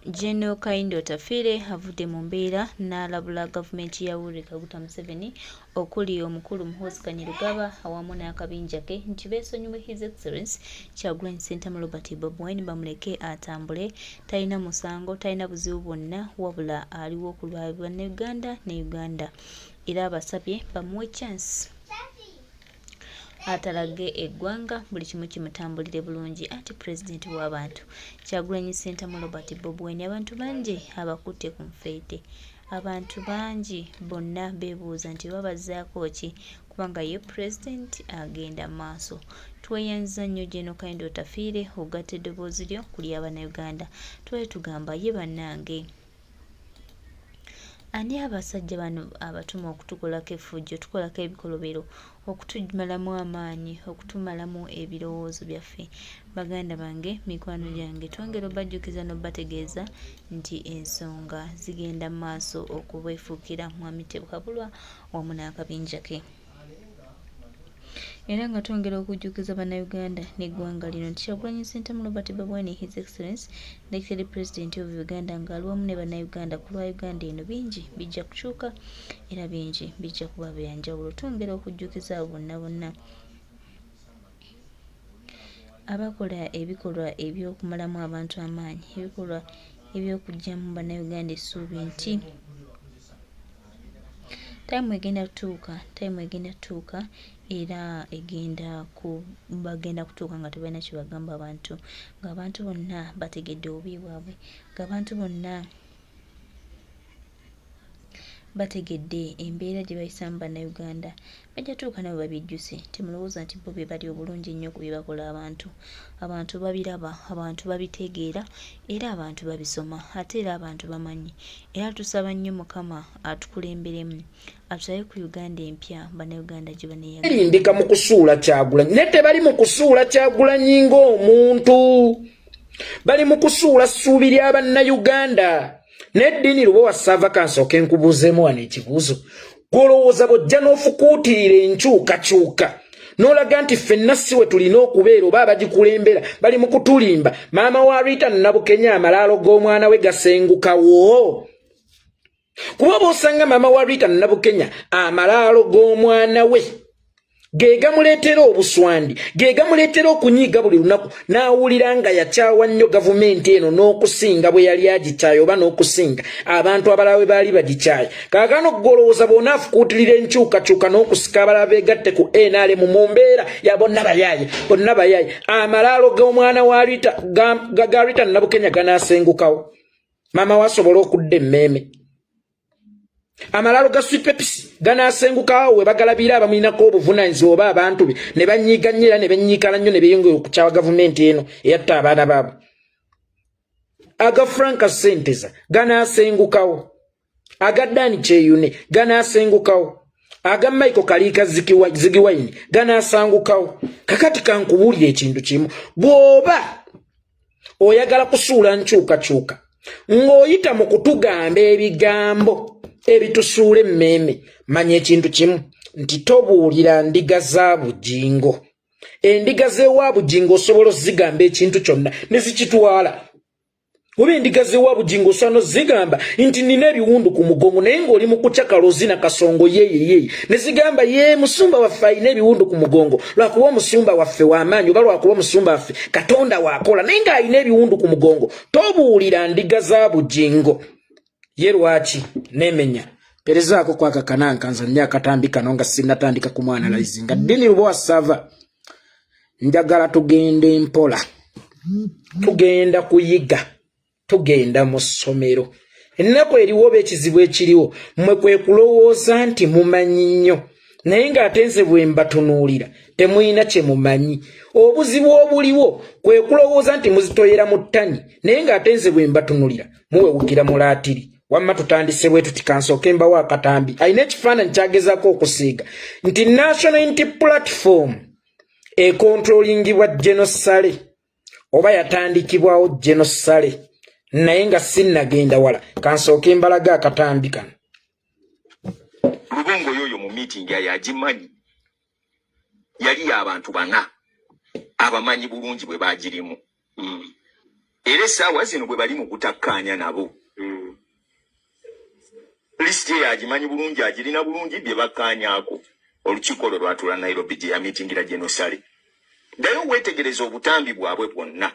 General Kahinda Otafiire avudde mu mbeera n'alabula gavumenti ya Yoweri Kaguta Museveni okuli omukulu Muhoozi Kainerugaba awamu n'akabinja ke nti beesonyiwe His Excellence Kyagulanyi Ssentamu Robert Bobi Wine bamuleke atambule, talina musango, talina buzibu bwonna wabula aliwo ku lwa Bannayuganda ne Uganda era abasabye bamuwe chance atalage eggwanga buli kimu kimutambulire bulungi anti pulezidenti w'abantu Kyagulanyi Ssentamu Robert Bobi Wine abantu bangi abakutte ku nfeete abantu bangi bonna beebuuza nti babazzaako ki kubanga ye pulezidenti agenda maaso. Tweyanziza nnyo Gen. Kahinda Otafiire ogatta eddoboozi lyo ku lya Bannayuganda. Twali tugamba ye bannange. Ani abasajja bano abatuma okutukolako effujjo, tukolako ebikolobero, okutumalamu amaanyi, okutumalamu ebirowoozo byaffe? Baganda bange, mikwano gyange, twongera obajjukiza n'obategeeza nti ensonga zigenda mu maaso okubeefuukira Mwami Tebukabulwa wamu n'akabinja ke. Era nga twongera okujjukiza Bannayuganda n'eggwanga lino nti Kyagulanyi Ssentamu Robert Bobi Wine His Excellence Elected President of Uganda ng'ali wamu ne Bannayuganda ku lwa Uganda eno bingi bijja kukyuka era bingi bijja kuba bya njawulo. Twongera okujjukiza abo bonna bonna abakola ebikolwa eby'okumalamu abantu amaanyi, ebikolwa eby'okuggyamu Bannayuganda essuubi nti Time egenda tuuka, time egenda tuuka era egenda ku bagenda kutuuka nga tebalina kye bagamba abantu, ng'abantu bonna bategedde obubi bwabwe, ng'abantu bonna bategedde embeera gye bayisaamu Bannayuganda. Bajja tuuka nabo babyejjuse. Temulowooza nti bo be bali obulungi ennyo ku bye bakola abantu. Abantu babiraba, abantu babitegeera era abantu babisoma ate era abantu bamanyi. Era tusaba nnyo Mukama atukulemberemu atulabe ku Uganda empya Bannayuganda gye baneeyagala. Berimbika mu kusuula Kyagulanyi naye tebali mu kusuula Kyagulanyi ng'omuntu, bali mu kusuula ssuubi lya Bannayuganda. N'eddiini Lubowa Ssaava, kansooke nkubuuzeemu wano ekibuuzo. Gw'olowooza bw'ojja n'ofukuutirira enkyukakyuka n'olaga nti ffenna si we tulina okubeera oba abagikulembera bali mu kutulimba, maama wa Rita Nabukenya amalaalo g'omwana we gasengukawo? Kuba oba osanga maama wa Rita Nabukenya amalaalo g'omwana we ge gamuleetera obuswandi, ge gamuleetera okunyiiga buli lunaku n'awulira nga yakyawa nnyo gavumenti eno n'okusinga bwe yali agikyaye oba n'okusinga abantu abalala bwe baali bagikyaye. Kaakano ggwe olowooza bw'onaafukuutirira enkyukakyuka n'okusika abalala beegatte ku NRM mu mbeera ya bonna bayaaye, bonna bayaaye, amalaalo g'omwana wa Rita, ga Rita Nabukenya ganaasengukawo, maama we asobole okudda emmeeme? Amalaalo ga Sweet Pepsi ganaasengukawo we bagalabira abamulinako obuvunaanyizibwa oba abantu be ne banyiiga nnyo era ne benyiikala nnyo ne beeyongera okukyawa gavumenti eno eyatta abaana baabwe? Aga Frank Senteza ganaasengukawo? Aga Dani Kyeyune ganaasengukawo? Aga Michael Kaliika Zigiwayini ganaasangukawo? Kakati kankubuulira ekintu kimu: bw'oba oyagala kusuula nkyukakyuka ng'oyita mu kutugamba ebigambo ebitusuula emmeeme, manya ekintu kimu nti tobuulira ndiga za Bugingo. Endiga z'ewa Bugingo osobola ozigamba ekintu kyonna ne zikitwala, oba endiga z'ewa Bugingo osobola nozigamba nti nina ebiwundu ku mugongo, naye ng'oli mu kucakala ozina kasongo yeeyeyeye, ne zigamba ye musumba waffe alina ebiwundu ku mugongo lwakuba omusumba waffe w'amaanyi oba lwakuba omusumba waffe Katonda waakola, naye ng'alina ebiwundu ku mugongo. Tobuulira ndiga za Bugingo. Ye lwaki nemenya perezaako kwakakananka nzanye akatambi kano nga sinnatandika ku mwana laizinga ddini Lubowa Sava? Njagala tugende mpola, tugenda kuyiga, tugenda mu ssomero. Ennaku eriwo oba ekizibu ekiriwo mmwe kwe kulowooza nti mumanyi nnyo, naye ng'ate nze bwe mbatunuulira temulina kye mumanyi. Obuzibu obuliwo kwe kulowooza nti muzitoyera mu ttani, naye ng'ate nze bwe mbatunulira muwewukira mu laatiri. Wamma tutandise bwe tuti. Kansooke mbawo akatambi. Alina ekifaananyi kyagezaako okusiiga nti National Unity Platform ekontrolingibwa General Saleh oba yatandikibwawo General Saleh, naye nga sinnagenda wala kansooke mbalaga akatambi kano. Lubongo yoyo mu meeting ayo agimanyi, yali y'abantu bana abamanyi bulungi bwe bagirimu. Era essaawa zino bwe bali mu kutakkaanya nabo. Lisiti eyo agimanyi bulungi, agirina bulungi bye bakkaanyaako. Olukiiko olwo lwatuula Nairobi gye yamiitingira General Saleh. Ddayo weetegereze obutambi bwabwe bwonna.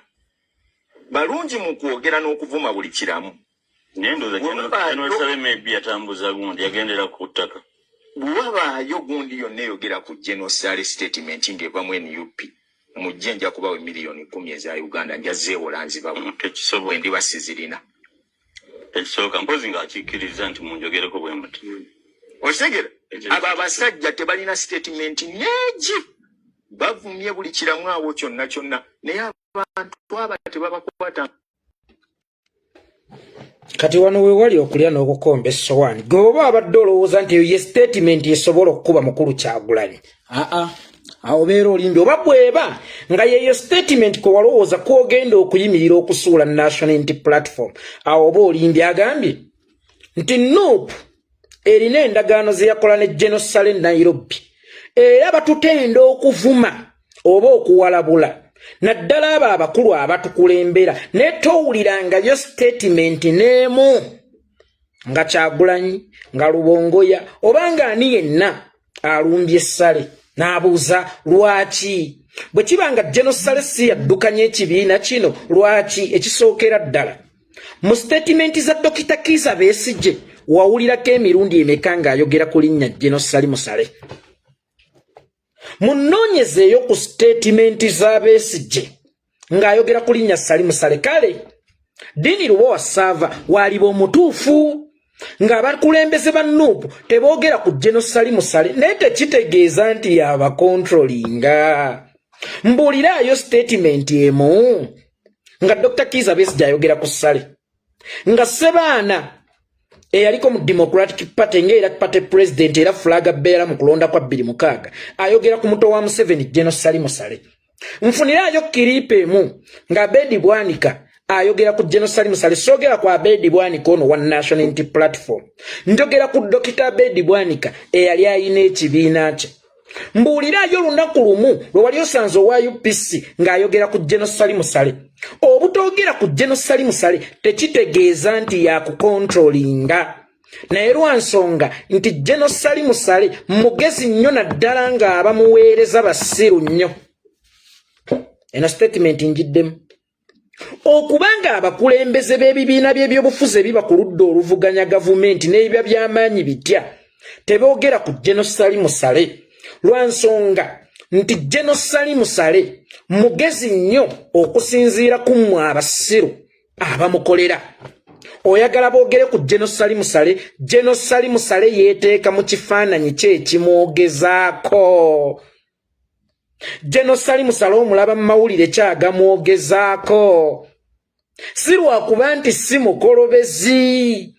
Balungi mu kwogera n'okuvuma buli kiramu. Naye ndowooza General Saleh maybe yatambuza gundi yagendera ku ttaka. Bwe wabaayo gundi yonna eyogera ku General Saleh statement ng'eva mu nup, mujje nja kubawa emiliyoni 10 eza Uganda, nja zeewola nzibawe. Tekisoboka. Bwe ndiba sizirina. Tekisoboka mpozi ng'akikkiriza nti munjogereko bwe muti. Okitegera? Abo abasajja tebalina statement neegi. Bavumye buli kiramu awo kyonna kyonna, naye abantu aba tebabakwata. Kati wano we wali okulya n'okukomba essowaani. Gwe oba abadde olowooza nti eyo ye statement esobola okukuba mukulu Kyagulanyi, aa, awo beera olimbye. Oba bweba nga yeyo statement kwe walowooza kwogenda okuyimirira okusuula National Unity Platform, awo oba olimbye. Agambye nti NUP erina endagaano ze yakola ne General Saleh Nairobi, era batutenda okuvuma oba okuwalabula naddala abo abakulu abatukulembera, naye towulirangayo statement n'emu nga Kyagulanyi, nga Lubongoya oba nga ani yenna alumbye Saleh n'abuuza lwaki. Bwe kiba nga General Saleh si yaddukanya ekibiina kino, lwaki? Ekisookera ddala, mu statement za Dokita Kiiza Besigye wawulirako emirundi emeka ng'ayogera ku linnya General Salim Saleh? Munoonyezeeyo ku statement za Besigye ng'ayogera ku linnya Salim Saleh. Kale Dini Lubowa Saava waaliba omutuufu ng'abakulembeze ba NUP teboogera ku General Salim Saleh, naye tekitegeeza nti yabakontrolinga. Mbuuliraayo statement emu nga Dr Kiiza Besigye ayogera ku Saleh, nga Sebaana eyaliko mu Democratic Party ng'era party president era flag bearer mu kulonda kwa 2006 ayogera ku muto wa Museveni, General Salim Saleh. Nfunirayo clip emu nga Abedi Bwanika ayogera ku General Salim Saleh. Soogera ku Abedi Bwanika ono wa National Unity Platform, njogera ku Dr Abedi Bwanika eyali ayina ekibiina kye. Mbuulirayo olunaku lumu lwe wali osanze owa UPC ng'ayogera ku General Salim Saleh. Obutoogera ku General Salim Saleh tekitegeeza nti yakukontrolinga, naye lwa nsonga nti General Salim Saleh mugezi nnyo, naddala ng'abamuweereza basiru nnyo. Eno statement njiddemu okubanga abakulembeze b'ebibiina by'ebyobufuzi ebiba ku ludda oluvuganya gavumenti n'ebibya by'amaanyi bitya teboogera ku General Salim Saleh, lwa nsonga nti General Salim Saleh mugezi nnyo okusinziira ku mmwe abasiru abamukolera. Oyagala boogere ku General Salim Saleh? General Salim Saleh yeeteeka mu kifaananyi kye ekimwogezaako. General Salim Saleh omulaba mu mawulire kyagamwogezaako, si lwakuba nti si mukolobezi,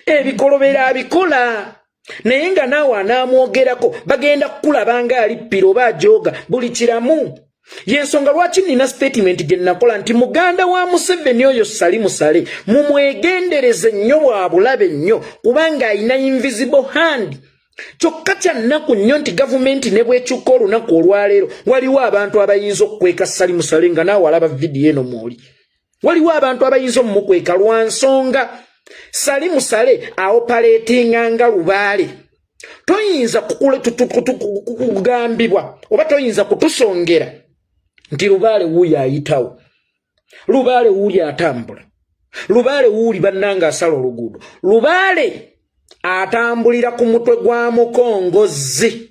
ebikolobero abikola, naye nga naawe anaamwogerako bagenda kukulaba nga alippira oba ajooga buli kiramu. Yensonga lwaki nina statement gye nakola nti muganda wa Museveni oyo Salim Saleh mumwegendereze nnyo, bwa bulabe nnyo, kubanga ayina invisible hand. Kyokka kyannaku nnyo nti gavumenti ne bwekyuka olunaku olwaleero, waliwo abantu abayinza okukweka Salim Saleh. Nga naawe alaba vidiyo eno mwoli, waliwo abantu abayinza omumukweka lwa nsonga Salim Saleh aoperatinga nga lubaale. Toyinza kugambibwa oba toyinza kutusongera nti lubaale wuuyo ayitawo, lubaale wuuli atambula, lubaale wuuli bannanga asala oluguudo. Lubaale atambulira ku mutwe gwa mukongozi.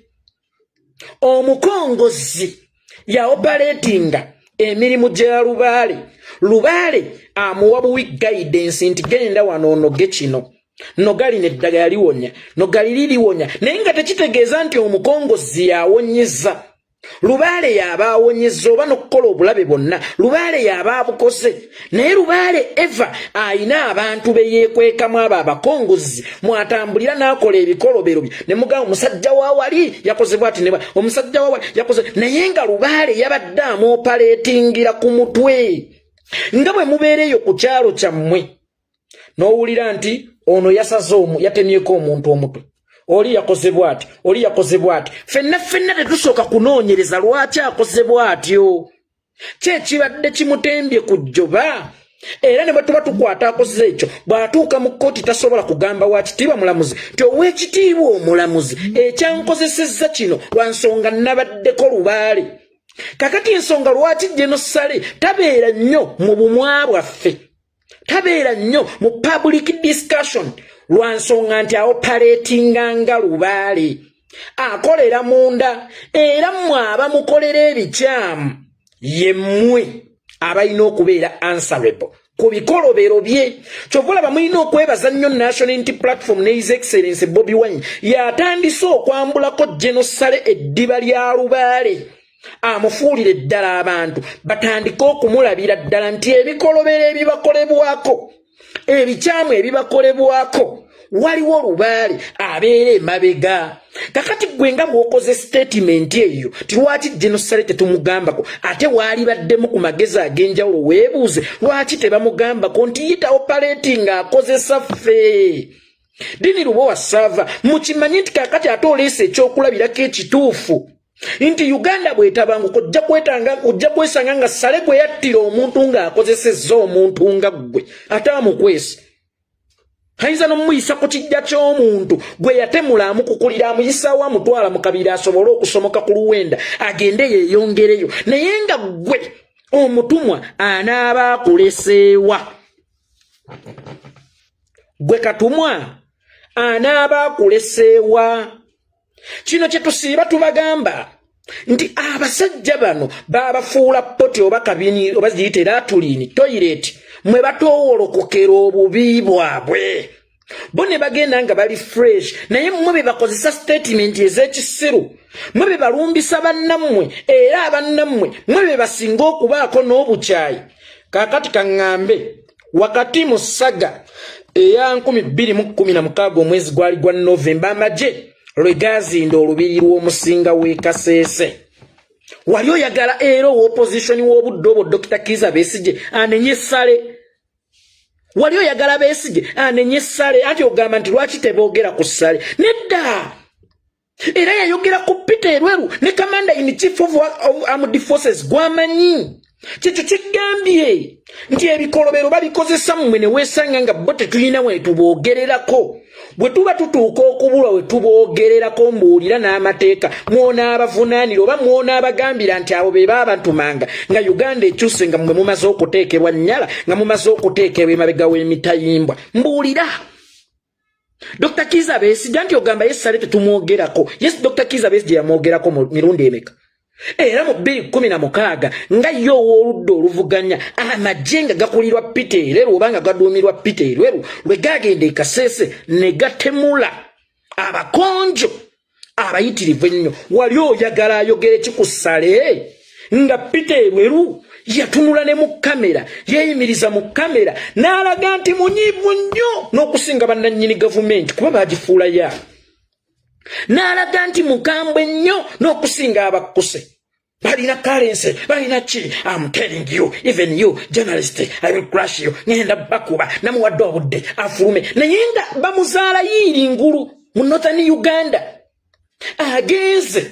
Omukongozi yaoperatinga emirimu gya lubaale. Lubaale amuwa buwi guidance nti genda wano onoge kino, nogalina eddagala liwonya, nogaliri liwonya, naye nga tekitegeeza nti omukongozi yawonyeza. Lubaale yaba awonyeza oba n'okukola obulabe bwonna lubaale yaba abukoze, naye lubaale eva ayina abantu be yeekwekamu, abo abakongozi mwatambulira n'akola ebikolobero bye, ne mugamba omusajja wa wali yakoze bwati, ne omusajja wa wali yakoze, naye nga lubaale yabadde amwoperatingira ku mutwe. Nga bwe mubeera eyo ku kyalo kyammwe n'owulira nti ono yasaze omu, yatemyeko omuntu omutwe, oli yakoze bw'ati, oli yakoze bw'ati, ffenna ffenna tetusooka kunoonyereza lwaki akoze bw'atyo, ki ekibadde kimutembye ku jjoba. Era ne bwe tuba tukwata akoze ekyo, bw'atuuka mu kkooti tasobola kugamba wa kitiibwa mulamuzi nti ow'ekitiibwa omulamuzi, ekyankozesezza kino lwa nsonga nabaddeko lubaale. Kakati ensonga lwaki General Saleh tabeera nnyo mu bumwa bwaffe, tabeera nnyo mu public discussion, lwa nsonga nti aoperatinga nga lubaale, akolera munda. Era mmwe abamukolera ebikyamu, ye mmwe abalina okubeera answerable ku bikolobero bye. Kyova olaba mulina okwebaza nnyo National Unity Platform ne His Excellence Bobi Wine, yatandise okwambulako General Saleh eddiba lya lubaale, amufuulire ddala, abantu batandike okumulabira ddala nti ebikolobero ebibakolebwako, ebikyamu ebibakolebwako, waliwo lubaale abeera emabega. Kakati gwe nga bw'okoze statement eyo ti lwaki General Saleh tetumugambako, ate waalibaddemu ku magezi ag'enjawulo weebuuze lwaki tebamugambako nti yitawo paleeti ng'akozesa ffe. Dini Lubowa Saava, mukimanyi nti kakati ate oleese ekyokulabirako ekituufu nti Uganda bwetabanguka, ojja kwesanga nga Saleh gwe yattira omuntu ng'akozesezza omuntu nga ggwe, ate amukwese ayinza n'omuyisa ku kijja ky'omuntu gwe yatemula, amukukulira, amuyisaawo, amutwala mu kabiri asobole okusomoka ku luwenda agende yeeyongereyo. Naye nga ggwe omutumwa anaaba akuleseewa, gwe katumwa anaaba akuleseewa. Kino kye tusiiba tubagamba nti abasajja bano babafuula potty oba kabini oba giyite latrine, toilet, mwe batoowolokokera obubi bwabwe, bo ne bagenda nga bali fresh. Naye mmwe be bakozesa statement ez'ekisiru, mmwe be balumbisa bannammwe, era abannammwe mmwe be basinga okubaako n'obukyayi. Kaakati kaŋŋambe, wakati mu saga eya 2016, omwezi gwali gwa Novemba, amagye lwe gazinda olubiri lw'omusinga w'e Kaseese, wali oyagala era ow'opposition w'obudde obwo Dr Kiza Besigye anenye Saleh? Wali oyagala Besigye anenye Saleh? Anti ogamba nti lwaki teboogera ku Saleh? Nedda, era yayogera ku Peter Elwelu ne commander in chief of armed forces gwamanyi. Kyekyo kigambye nti ebikolobero babikozesa mmwe ne weesanga nga bo tetulina we tuboogererako. Bwe tuba tutuuka okubulwa we tuboogererako, mbuulira n'amateeka mwonaabavunaanira oba mwonaabagambira nti abo be baabatumanga nga Uganda ekyuse, nga mmwe mumaze okuteekebwa nnyala, nga mumaze okuteekebwa emabega w'emitayimbwa. Mbuulira, Dr Kiza Besigye, nti ogamba ye Saleh tetumwogerako. Yes, Dr Kiza Besigye yamwogerako mu mirundi emeka? Era mu 2016 nga ye ow'oludda oluvuganya, amagye nga gakulirwa Peter Elwelu oba nga gaduumirwa Peter Elwelu, lwe gagenda e Kaseese ne gatemula abakonjo abayitirivu ennyo, wali oyagala ayogere ki ku Saleh nga Peter Elwelu yatunula ne mu kamera, yeeyimiriza mu kamera n'alaga nti munyiivu nnyo n'okusinga bannannyini gavumenti kuba bagifuula yaabwe, n'alaga nti mukambwe nnyo n'okusinga abakkuse balina currency, balina ki? "Am telling you, even you journalist, I will crush you, ngenda bakuba." Namuwadde obudde afulume, naye nga bamuzaala yiiri ngulu mu Northern Uganda, agenze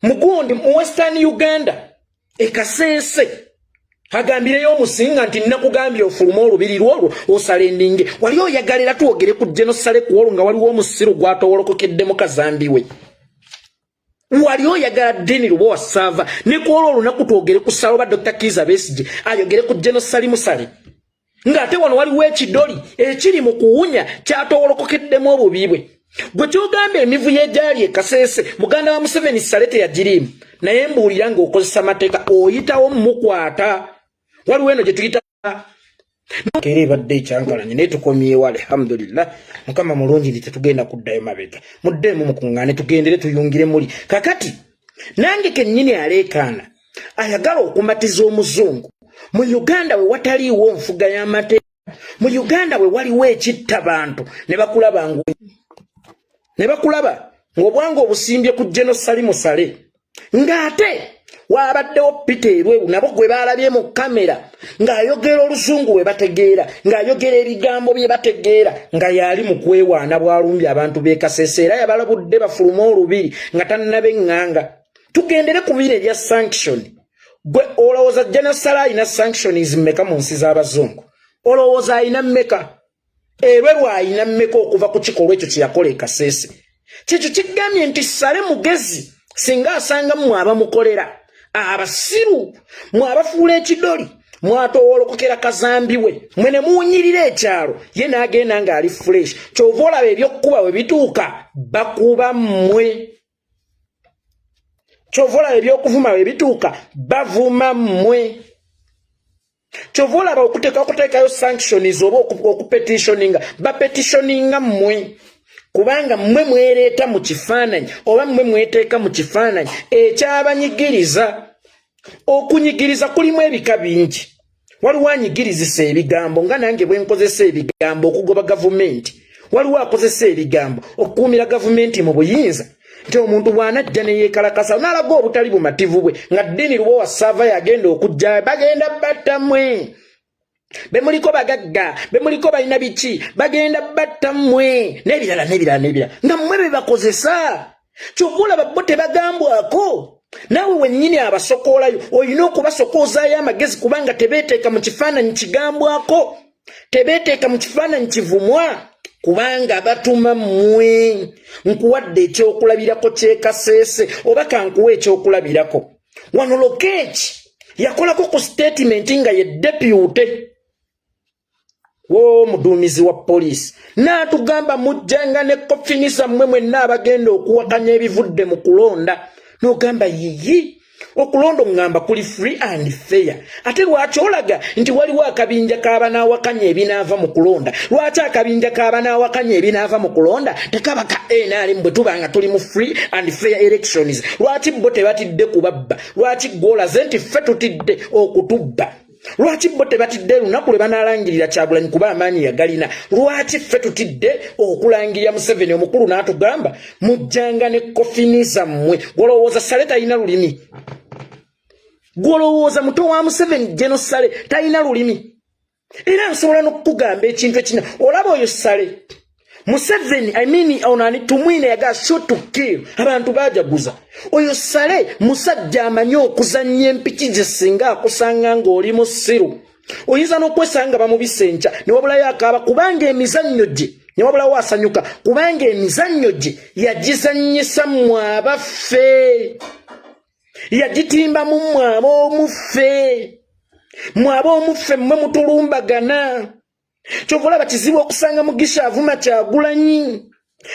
mugundi mu Western Uganda ekaseese agambireyo omusinga nti nakugambye ofulume olubiri lwolwo osala endinge. Wali oyagalira twogere ku General Saleh ku olwo nga waliwo omusiru gwatowolokokeddemu kazambi we? Wali oyagala Dini Lubowa Saava ne ku olwo olunaku twogere ku Saleh oba Dr Kiza Besigye ayogere ku General Salimu Saleh ng'ate wano waliwo ekidoli ekiri mu kuwunya kyatowolokokeddemu obubi bwe? Gwe kyogamba emivuyo egyali e Kaseese, muganda wa Museveni Saleh teyagiriimu. Naye mbuulira, ng'okozesa mateeka oyitawo mukwata, waliwo eno gye tuyita era ebadde ekyankalanye, naye tukomyewo, alhamdulillah, Mukama mulungi nti tetugenda kuddayo mabega. Muddeemu mukuŋŋaane, tugendere tuyungire muli. Kakati nange kennyini aleekaana ayagala okumatiza omuzungu mu Uganda we wataliiwo nfuga y'amateeka, mu Uganda we waliwo ekitta bantu ne bakulaba ng'obwanga obusimbye ku General Salimu Saleh, ng'ate wabaddewo Peter Elwelu nabo gwe baalabye mu kamera ng'ayogera oluzungu bwe bategeera, ng'ayogera ebigambo bye bategeera, nga yali mu kwewaana bwalumbye abantu b'e Kasese, era yabalabudde bafulume olubiri nga tannaba eŋŋanga. Tugendere ku biro ebya sanction. Gwe olowooza General Saleh alina sanctions mmeka mu nsi z'abazungu? Olowooza alina mmeka? Erwe lwalina mmeka okuva ku kikolwa ekyo kye yakola e Kasese? Kyekyo kigambye nti Sale mugezi, singa asanga mmwe abamukolera abasiru, mwe abafuula ekidoli, mwatowolokokera kazambi we, mwe ne muwunyirira ekyalo, ye n'agenda ng'ali fresh. Kyova olaba ebyokkuba bwe bituuka bakuba mmwe, kyova olaba ebyokuvuma bwe bituuka bavuma mmwe, kyova olaba okuteeka okuteekayo sanctions oba okupetitioninga, bapetitioninga mmwe, kubanga mmwe mwereeta mu kifaananyi oba mmwe mweteeka mu kifaananyi ekyabanyigiriza. Okunyigiriza kulimu ebika bingi. Waliwo anyigirizisa ebigambo, nga nange bwe nkozesa ebigambo okugoba gavumenti. Waliwo akozesa ebigambo okukuumira gavumenti mu buyinza, nti omuntu bw'anajja ne yeekalakasa n'alaga obutali bumativu bwe, nga Ddiini Lubowa Saava yagenda okujja, bagenda battammwe bemuliko bagagga, bemuliko balina biki, bagenda battammwe n'ebirala n'ebirala n'ebirala, nga mmwe be bakozesa. Kyova olaba bo tebagambwako. Naawe wennyini abasokoolayo olina okubasokoozaayo amagezi, kubanga tebeeteeka mu kifaananyi kigambwako, tebeeteeka mu kifaananyi kivumwa, kubanga batuma mmwe. Nkuwadde ekyokulabirako kyekaseese, oba kankuwa ekyokulabirako wano. Lokech yakolako ku statement nga ye deputy w'omuduumizi wa poliisi, n'atugamba, "Mujjanga ne coffin zammwe mwenna abagenda okuwakanya ebivudde mu kulonda." N'ogamba, "Yiyi, okulonda oŋŋamba kuli free and fair, ate lwaki olaga nti waliwo akabinja k'abanaawakanya ebinaava mu kulonda? Lwaki akabinja k'abanaawakanya ebinaava mu kulonda tekaba ka NRM bwe tuba nga tuli mu free and fair elections? Lwaki bo tebatidde kubabba? Lwaki gwolaze nti ffe tutidde okutubba? Lwaki bo tebatidde lunaku lwe banaalangirira Kyagulanyi, kuba amaanyi yagalina? Lwaki ffe tutidde okulangirira Museveni?" Omukulu n'atugamba, "Mujjanga ne coffin zammwe." Gwolowooza Sale talina lulimi? Gwolowooza muto wa Museveni Geno Sale talina lulimi? Era nsobola n'okukugamba ekintu ekina. Olaba oyo Sale, Museveni, I mean, ono ani, Tumwine, yaga shoot to kill, abantu bajaguza. Oyo Sale musajja amanyi okuzannya empiki gye. Singa akusanga ng'oli musiru, oyinza n'okwesanga bamubisa enkya ne wabulayo akaaba, kubanga emizannyo gye, ne wabulawo asanyuka, kubanga emizannyo gye yagizannyisa mmwe abaffe, yagitimbamu mmwe ab'omuffe, mmwe ab'omuffe, mmwe mutulumbagana. Kyova olaba kizibu okusanga Mugisha avuma Kyagulanyi,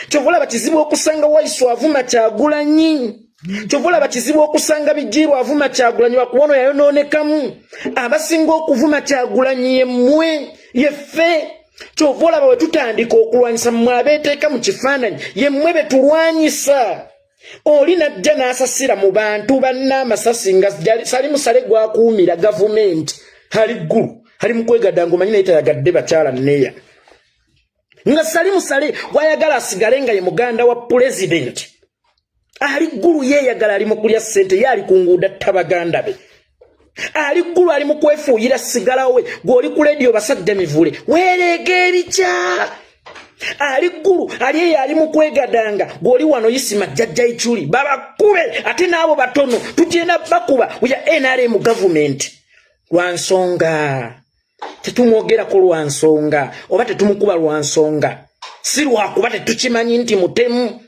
kyova olaba kizibu okusanga Waiso avuma Kyagulanyi, kyova olaba kizibu okusanga Bijiirwa avuma Kyagulanyi. Wakubono yayonoonekamu. Abasinga okuvuma Kyagulanyi yemmwe, yeffe. Kyova olaba we tutandika okulwanyisa, mmwe abeeteeka mu kifaananyi, yemmwe be tulwanyisa. Oli najja n'asasira mu bantu banna amasasi, nga sali musale gwakuumira gavumenti, ali ggulu ali mukwegadanga, omanyi, naye tayagadde bakyala neya, nga sali musale gwayagala asigale nga ye muganda wa pulezidenti. Ali ggulu yeeyagala, ali mu kulya ssente, ye ali ku nguudo atta baganda be. Ali ggulu ali mu kwefuuyira sigala we. Gw'oli ku lediyo basajja mivule, weereega ebikya. Ali ggulu ali eyo ali mu kwegadanga, gw'oli wano yisima jjajja Ichuli babakube, ate n'abo batono tugenda bakuba. We are NRM government. Lwa nsonga tetumwogerako, lwa nsonga oba tetumukuba, lwa nsonga si lwakuba tetukimanyi nti mutemu.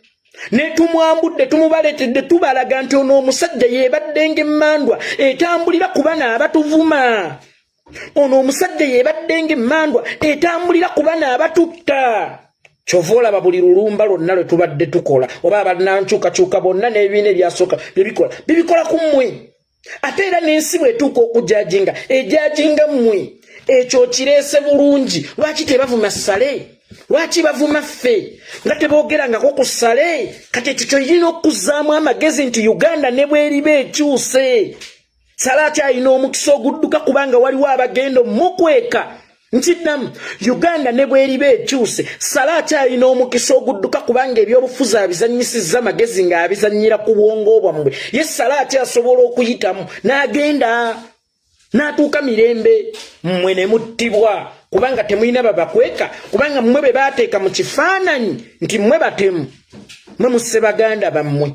Netumwambudde, tumubaleetedde, tubalaga nti ono omusajja yebaddenga emmandwa etambulira ku bana abatuvuma, ono omusajja yebaddenga emmandwa etambulira ku bana abatutta. Kyova olaba buli lulumba lwonna lwe tubadde tukola, oba abanankyukakyuka bonna n'ebibiina ebyasooka byebikola, bibikola ku mmwe. Ate era n'ensi bw'etuuka okujajinga, ejajinga mmwe. Ekyo kireese bulungi. Lwaki tebavuma Sale? Lwaki bavuma ffe nga teboogerangako ku Sale? Kati ekyo kyoyina okuzaamu amagezi nti Uganda ne bweriba ekyuse, Sale akyalina omukisa ogudduka, kubanga waliwo abagenda omukweka. Nkiddamu, Uganda ne bweriba ekyuse, Sale akyalina omukisa ogudduka, kubanga ebyobufuzi abizannyisizza magezi, ng'abizannyira ku bwongo bwammwe. Ye Sale akyasobola okuyitamu n'agenda n'atuuka mirembe, mmwe ne muttibwa, kubanga temulina babakweka, kubanga mmwe be baateeka mu kifaananyi nti mmwe batemu, mmwe musse baganda bammwe,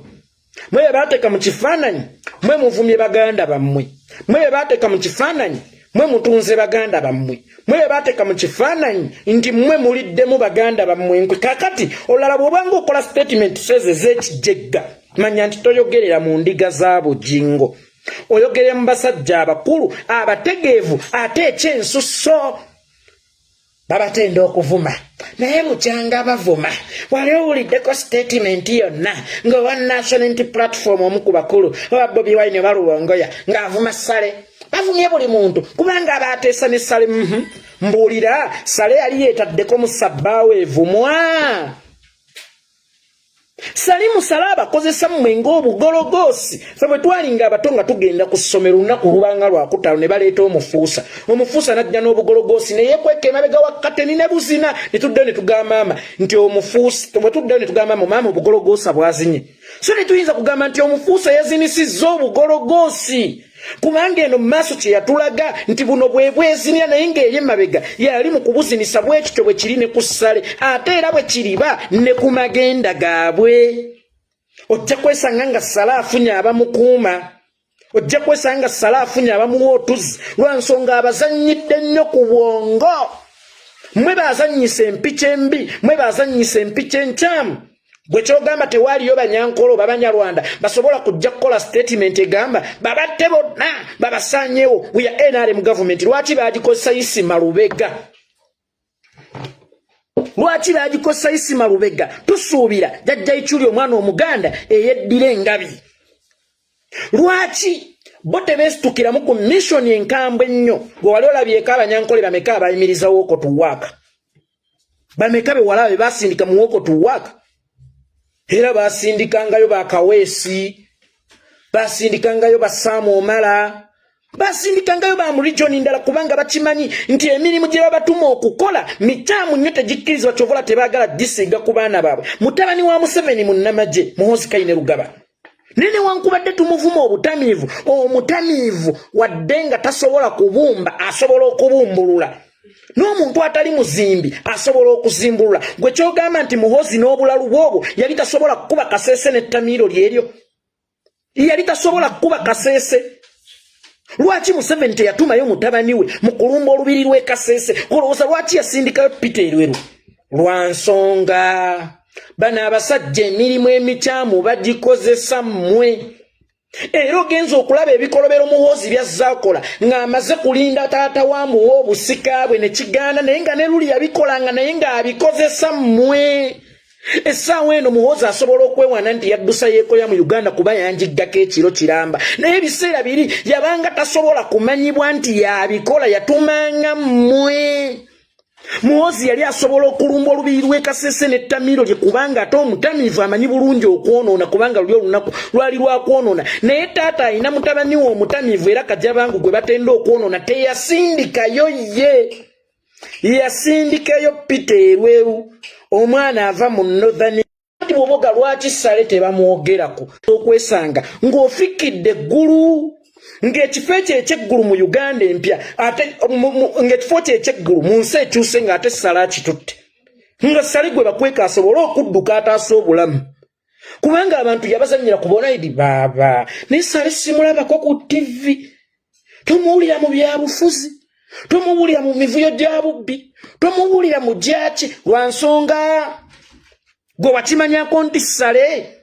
mmwe be baateeka mu kifaananyi mmwe muvumye baganda bammwe, mmwe be baateeka mu kifaananyi. Mwe mutunze baganda bammwe, mwe be baateeka mu kifaananyi nti mmwe muliddemu baganda bammwe enkwe. Kakati olulala bw'obanga okola sitatimenti sezo ez'ekijegga, manya nti toyogerera mu ndiga za Bugingo, oyogerera mu basajja abakulu abategeevu ate ekyensusso. Babatenda okuvuma, naye bukyanga bavuma, wali owuliddeko sitatimenti yonna ng'owa National Unity Platform, omu ku bakulu, oba Bobi Wine oba Lubongoya ng'avuma Sale? Bavumye buli muntu kubanga abateesa ne Sale. Mbuulira, Sale yali yeetaddeko mu sabbaawo evumwa? Salimu Sale abakozesa mmwe ng'obugologoosi. Fe bwe twalinga abato nga tugenda ku ssomero, olunaku lubanga lwakutaano, ne baleeta omufuusa. Omufuusa n'ajja n'obugologoosi ne yeekweka emabega wa kateni ne buzina, ne tuddayo ne tugamba maama nti omufuusa, bwe tuddayo ne tugamba maama, "Maama, obugologoosa bwazinye." So ne tuyinza kugamba nti omufuusa yazinisizza obugologoosi, kubanga eno mu maaso kye yatulaga nti buno bwe bwezinira, naye ng'eri emabega yali mu kubuzinisa. Bwe kityo bwe kiri ne ku Ssale, ate era bwe kiriba ne ku magenda gaabwe. Ojja kwesanga nga Ssale afunye abamukuuma, ojja kwesanga nga Ssale afunye abamuwa otuzi, lwa nsonga abazannyidde nnyo ku bwongo. Mmwe bazannyisa empiki embi, mmwe bazannyisa empiki enkyamu. Gwe kyogamba tewaaliyo Banyankolo oba Banyarwanda basobola kujja kukola statement egamba babatte bonna babasaanyewo? We are NRM government. Lwaki bagikozesa Isima Lubega? Lwaki bagikozesa Isima Lubega? Tusuubira Jajja Ikyuli, omwana Omuganda eyeddira engabi. Lwaki bo tebeesitukiramu ku mission enkambwe ennyo? Gwe wali olabyeko Abanyankole bameka abayimiriza walk to work? Bameka be walaba be basindika mu walk to work? Era basindikangayo Bakaweesi, basindikangayo Basaamu Omala, basindikangayo ba mu region ndala, kubanga bakimanyi nti emirimu gye babatuma okukola mikyamu nnyo, tegikkirizibwa. Kyovola tebaagala gisiiga ku baana baabwe. Mutabani wa Museveni munnamagye, Muhoozi Kainerugaba, naye newankubadde tumuvuma obutamiivu, omutamiivu wadde nga tasobola kubumba, asobola okubumbulula, n'omuntu atali muzimbi asobola okuzimbulula. Gwe kyogamba nti Muhoozi n'obulalu bwobwo yali tasobola kukuba Kaseese n'ettamiiro lyeryo? Yali tasobola kukuba Kaseese? Lwaki Museveni teyatumayo mutabani we mu kulumba olubiri lw'e Kaseese? Kulowooza lwaki yasindikayo Peter Erweru? Lwa nsonga bano abasajja emirimu emikyamu bagikozesa mmwe. Era ogenza okulaba ebikolobero Muhoozi byazaakola ng'amaze kulinda taata wa muwa obusika bwe ne kigaana, naye nga ne luli yabikolanga, naye ng'abikozesa mmwe. Essaawa eno Muhoozi asobola okwewaana nti yaddusa Yeekoya mu Uganda kuba yanjiggako ekiro kiramba, naye ebiseera biri yabanga tasobola kumanyibwa nti yabikola, yatumanga mmwe. Muhoozi yali asobola okulumba olubiri lw'e Kasese n'ettamiiro lye, kubanga ate omutamiivu amanyi bulungi okwonoona, kubanga luli olunaku lwali lwakwonoona. Naye taata alina mutabani we omutamiivu era Kajabangu gwe batenda okwonoona, teyasindikayo ye, yasindikayo Peter Erweru, omwana ava mu Northern. Kati bw'oboga lwaki Sale tebamwogerako, okwesanga ng'ofikkidde eggulu, ng'ekifo ekyo ekyeggulu mu Uganda empya, ate ng'ekifo kyo ekyeggulu mu nsi ekyuse, ng'ate Sale akitutte, nga Sale gwe bakweka asobole okudduka ataasa obulamu, kubanga abantu yabazannyira ku bonaidi baaba. Naye Sale simulabako ku TV, tomuwulira mu byabufuzi, tomuwulira mu mivuyo gya bubbi, tomuwulira mu gyaki, lwa nsonga gwe wakimanyako nti Sale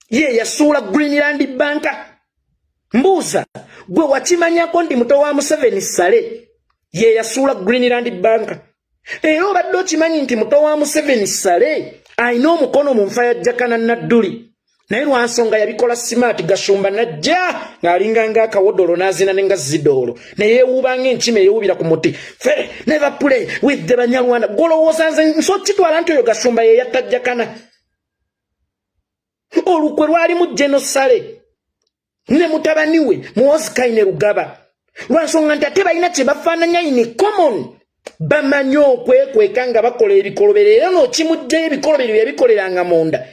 ye yasuula Greenland Bank. Mbuuza, gwe wakimanyako nti muto wa Museveni Sale ye yasuula Greenland Bank? Era obadde okimanyi nti muto wa Museveni Sale alina omukono mu nfa ya Jakana Nadduli? Naye lwansonga yabikola smart. Gashumba najja ng'alinga ng'akawodolo n'azina ne nga zidoolo, neyeewuuba ng'enkima eyewuubira ku muti. Fe never play with the Banyarwanda. Golowooza nze nso kitwala nti oyo Gashumba ye yatta Jakana? Olukwe lwalimu General Sale ne mutabani we Muhoozi Kainerugaba, lwansonga nti ate balina kye bafaananya in common, bamanyi okwekweka nga bakola ebikolobero. Era n'okimugjayo ebikolobero byebikoleranga munda,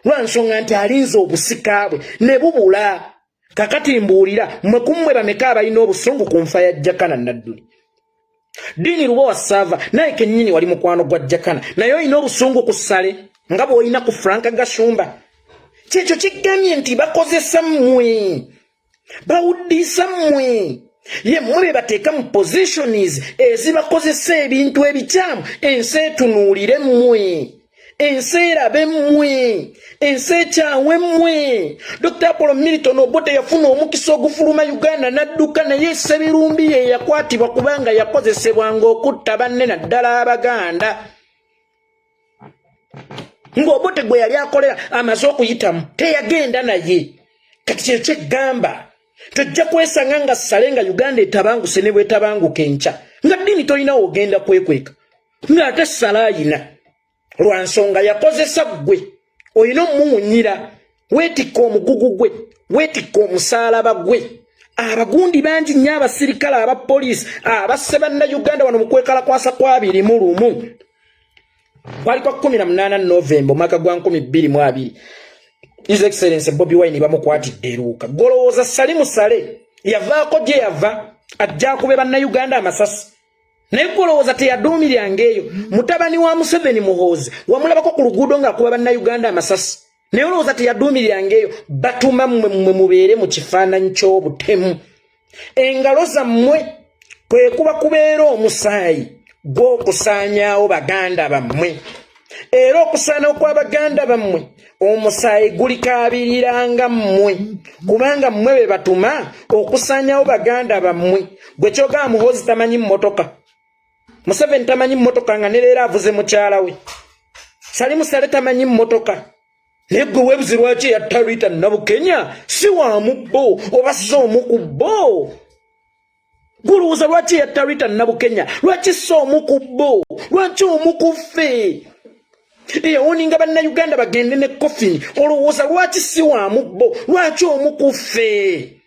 lwansonga nti alinze obusika bwe ne bubula. Kakati mbuulira, mmwe kummwe bameka abalina obusungu ku nfa ya Jakana Nadduli? Diini Luba wa Saava, naye kennyini wali mukwano gwa Jakana, naye olina obusungu ku Ssale nga bw'olina ku Frank Gashumba? Kyekyo kigamye nti bakozesa mmwe, bawuddiisa mmwe. Ye mmwe be bateeka mu positions ezibakozesa ebintu ebikyamu. Ensi etunuulire mmwe, ensi erabe mmwe, ensi ekyawe mmwe. Dr Apollo Milton Obote yafuna omukisa ogufuluma Uganda n'adduka, naye Ssebirumbi ye yakwatibwa kubanga yakozesebwanga okutta banne, naddala Abaganda, ng'Obote gwe yali akolera amaze okuyitamu teyagenda naye. Kati kino kyeggamba, tojja kwesanga nga ssale nga Uganda etabanguse ne bwetabanguka enkya nga ddiini tolinawo ogenda kwekweka, ng'ate ssale ayina lwa nsonga yakozesa ggwe olina omumuwunyira. Weetikka omugugu gwe, weetikka omusaalaba gwe. Abagundi bangi nnyo, abasirikale, aba poliisi abasse Bannayuganda wano mu kwekalakwasa kwa 21, kwali kwa 18 Novemba omwaka gwa 2020. His Excellence Bobi Wine bamukwatidde eruuka. Golowooza Salimu Sale yavaako gye yava ajja akube Bannayuganda amasasi, naye golowooza teyaduumiryanga eyo? Mutabani wa Museveni Muhoozi wamulabako ku luguudo ng'akuba Bannayuganda amasasi, naye olowooza teyaduumiryanga eyo? Batuma mmwe, mmwe mubeere mu kifaananyi ky'obutemu. Engalo zammwe kwe kuba kubeera omusaayi gw'okusaanyaawo baganda bammwe, era okusaana kw'abaganda bammwe omusaayi gulikaabiriranga mmwe, kubanga mmwe be batuma okusaanyawo baganda bammwe. Gwe kyogamba Muhoozi tamanyi mmotoka, Museveni tamanyi mmotoka, nga ne leero avuze mukyala we. Salimu Sale tamanyi mmotoka, naye gwe weebuzi lwaki eyatta Rita Nabukenya si wa mu bo oba si omu ku bo? Gulowooza lwaki eyatta Rita Nabukenya, lwaki si omu ku bo? Lwaki omu ku ffe eyawoninga Bannayuganda bagende ne coffin, olowooza lwaki si wa mu bo? Lwaki omu ku ffe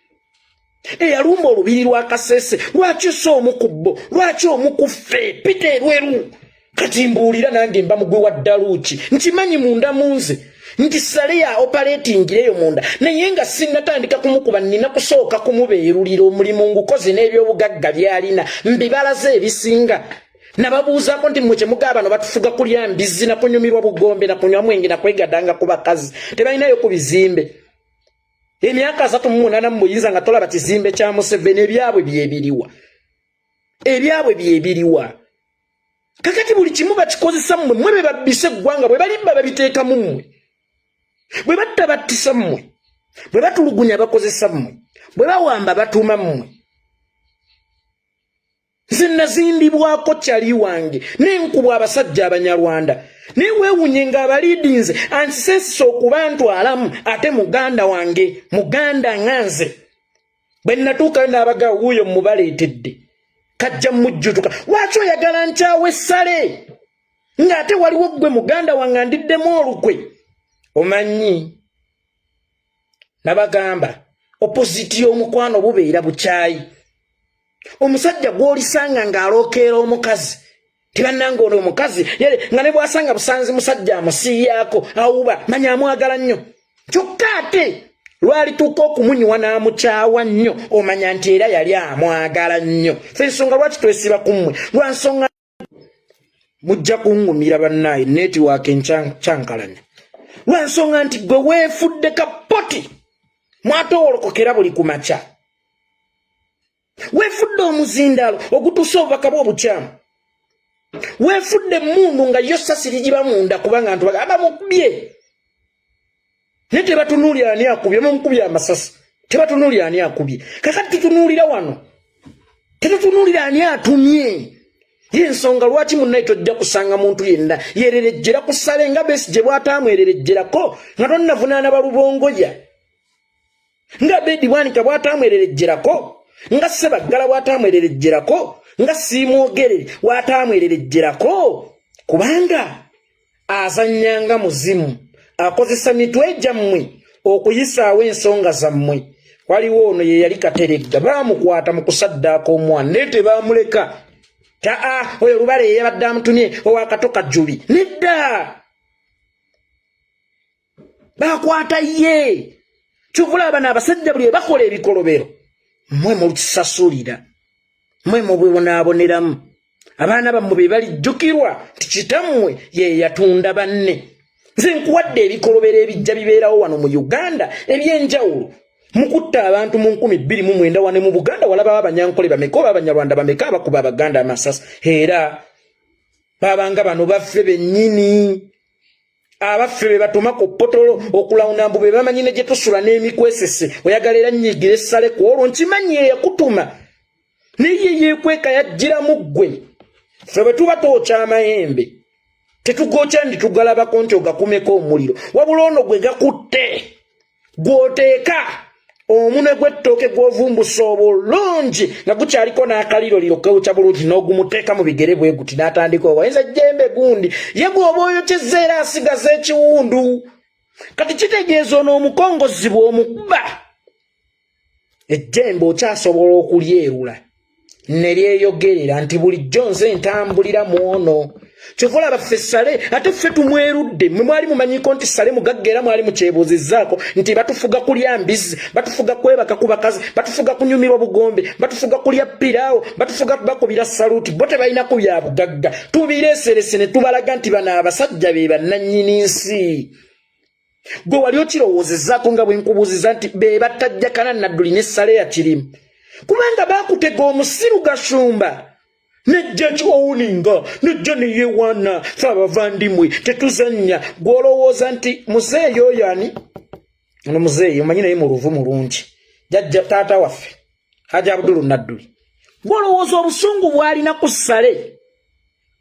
eyalumba olubiri lwa Kasese, lwaki si omu ku bo? Lwaki omu ku ffe Peter Erweru? Kati mbuulira nange, mba mugwe wa ddaluuki, nkimanyi munda mu nze nti Sale ya operatingireyo munda, naye nga sinnatandika kumukuba nnina kusooka kumubeerulira omulimu ngukoze n'ebyobugagga by'alina mbibalaze ebisinga. Nababuuzaako nti mmwe kyemugaba bano batufuga kulya mbizzi na kunyumirwa bugombe na kunywa mwenge na kwegadanga ku bakazi, tebalinayo ku bizimbe. Emyaka 38 mu buyinza nga tolaba kizimbe kya Museveni. Ebyabwe byebiriwa? Ebyabwe byebiriwa? Kakati buli kimu bakikozesa mmwe. Mmwe be babbisa eggwanga, bwe balimba babiteekamu mmwe, bwe batta battisa mmwe, bwe batulugunya bakozesa mmwe, bwe bawamba batuuma mmwe. Nze nazimbibwako kyali wange nenkubwa abasajja Abanyarwanda, naye weewunye ng'abaliidinze ansisensisa okuba ntwalamu ate muganda wange, muganda nga nze. Bwe natuukayo n'abaga wuuyo mubaleetedde kajja mujjutuka. Lwaki oyagala nkyawe Essale ng'ate waliwo ggwe muganda wange andiddemu olukwe? Omanyi nabagamba opposite y'omukwano bubeera bukyayi. Omusajja gw'olisanga ng'alookeera omukazi, tebannanga ono omukazi nga ne bw'asanga busanzi musajja amusiiyaako awuba, manya amwagala nnyo. Kyokka ate lwalituuka okumunywa n'amukyawa nnyo, omanya nti era yali amwagala nnyo. Fe ensonga lwaki twesiba ku mmwe, lwa nsonga mujja kuŋŋumira bannaaye network enkyankalanya, lwa nsonga nti gwe weefudde kapoti mwatowolokokera buli ku makya, weefudde omuzindaalo ogutuusa obubaka bwe obukyamu, weefudde emmundu nga yo sasi ligiba munda, kubanga ntu abamukubye naye tebatunuulira ani akubye. Mumukubye amasasi, tebatunuulira ani akubye. Kakati tutunuulira wano, tetutunuulira ani atumye. Yensonga lwaki munnaye tojja kusanga muntu yenna yererejjera ku ssale nga Besigye bw'ataamwererejjerako nga tonnavunaana balubongoya, nga Bedi Bwanika bw'ataamwererejjerako, nga Sebaggala bw'ataamwererejjerako, nga Siimwogerere bw'ataamwererejjerako, kubanga azannyanga muzimu, akozesa mitwe gyammwe okuyisaawo ensonga zammwe. Waliwo ono ye yali Kateregga, baamukwata mu kusaddaaka omwana, naye tebaamuleka. Taa oyo Lubale ye yabadde amutumye owakato Kajubi, nedda, bakwata ye. Kyovula bano abasajja buli bakola ebikolobero mmwe mukisasulira, mmwe mubibonaaboneramu. Abaana bammwe be balijjukirwa nti kitammwe ye yatunda banne. Nze nkuwadde ebikolobero ebijja bibeerawo wano mu Uganda ebyenjawulo. Mukutta abantu mu 2009 wane mu Buganda walabawo Abanyankole bameka oba Abanyarwanda bameka abakuba Abaganda amasasi? Era babanga bano baffe bennyini abaffe be batuma ku potolo okulawuna mbu be bamanyi ne gye tusula n'emikwesese. Oyagala era nnyigira essale ku olwo nkimanyi eyakutuma naye yeekweka yajjiramu ggwe. Ffe bwe tuba twokya amayembe tetugokya ndi tugalabako nti ogakumeko omuliro, wabula ono gwe gakutte gw'oteeka omunwe gw'ettooke gw'ovumbusa obulungi nga gukyaliko n'akaliroliro kewukya bulungi n'ogumuteeka mu bigere bwe guti n'atandika oyinza jjembe gundi ye gw'oba oyokyezza era asigaza ekiwundu. Kati kitegeeza ono omukongozi bw'omukuba ejjembe okyasobola okulyerula ne lyeyogerera nti bulijjo nze ntambulira mu ono. Kyova olaba ffe Sale ate ffe tumwerudde. Mwe mwali mumanyiko nti Sale mugagga, era mwali mukyebuuzizzaako nti batufuga kulya mbizzi, batufuga kwebaka ku bakazi, batufuga kunyumirwa bugombe, batufuga kulya piraawo, batufuga bakubira saluti. Bo tebalina ku bya bugagga. Tubireeserese ne tubalaga nti bano abasajja be bannannyini nsi. Gwe wali okirowoozezaako nga bwe nkubuuziza nti be battajjakana Nadduli ne Sale ya kirimu, kubanga baakutega omusiru Gashumba nejja kiowuninga nejja neyewaana fe abavandimwe tetuzannya. Gw'olowooza nti muzeeyi oyo ani ono muzeeyi omanyi naye mu luvu mulungi jajja taata waffe Haji Abdulu Nadduli, gw'olowooza obusungu bw'alina ku Sale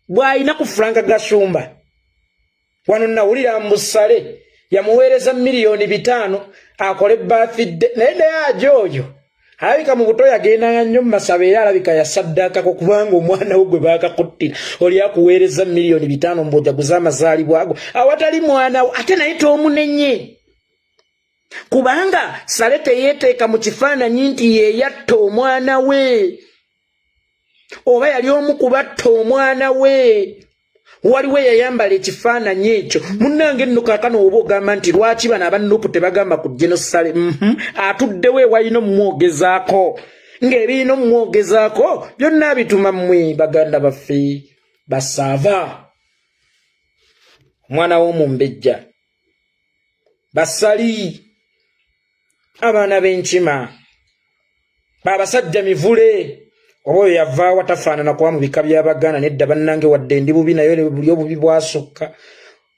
bw'alina ku Frank Gashumba? Wano nawulira mbu Sale yamuweereza 5 miliyoni akole birthday, naye naye aja oyo alabika mu buto yagendanga nnyo mu masabo, era alabika yasaddaakako, kubanga omwana we gwe baakakuttira oli akuweereza 5 miliyoni mbu ojaguza amazaalibwa ago awatali mwana we. Ate naye toomunenye, kubanga Sale teyeeteeka mu kifaananyi nti yeeyatta omwana we oba yali omu ku batta omwana we. Waliwo eyayambala ekifaananyi ekyo. Munnange nno kaakano oba ogamba nti lwaki bano aba NUP tebagamba ku General Sale? Atuddewo ewalina omumwogezaako ng'ebirina omumwogezaako byonna bituma mmwe baganda baffe basaava omwana w'omumbejja basali abaana b'enkima babasajja mivule oba oyo yavaawo atafaanana kuba mu bika by'Abaganda. Nedda bannange, wadde ndi bubi naye buli obubi bwasukka.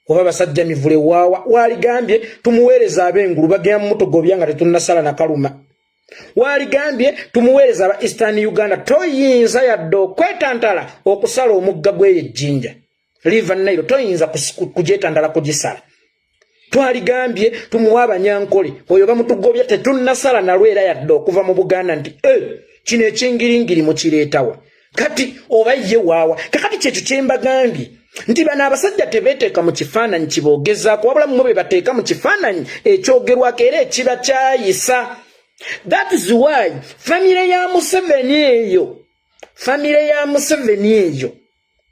Oba basajja mivule waawa waaligambye tumuweereza ab'engulu bagenda mumutogobya nga tetunnasala nakaluma. Waaligambye tumuweereza aba Eastern Uganda, toyinza yadde okwetantala okusala omugga gw'eyo ejjinja River Nile, toyinza kugyetantala kugisala. Twaligambye tumuwa Abanyankole, oyo bamutugobya tetunnasala nalwo era yadde okuva mu Buganda nti e kino ekingiringiri mukireetawa kati oba ye waawa. Kakati kyekyo kyembagambye nti bano abasajja tebeeteeka mu kifaananyi kiboogezaako, wabula mmwe be bateeka mu kifaananyi ekyogerwako era ekiba kyayisa. That is why famire ya Museveni eyo, famire ya Museveni eyo,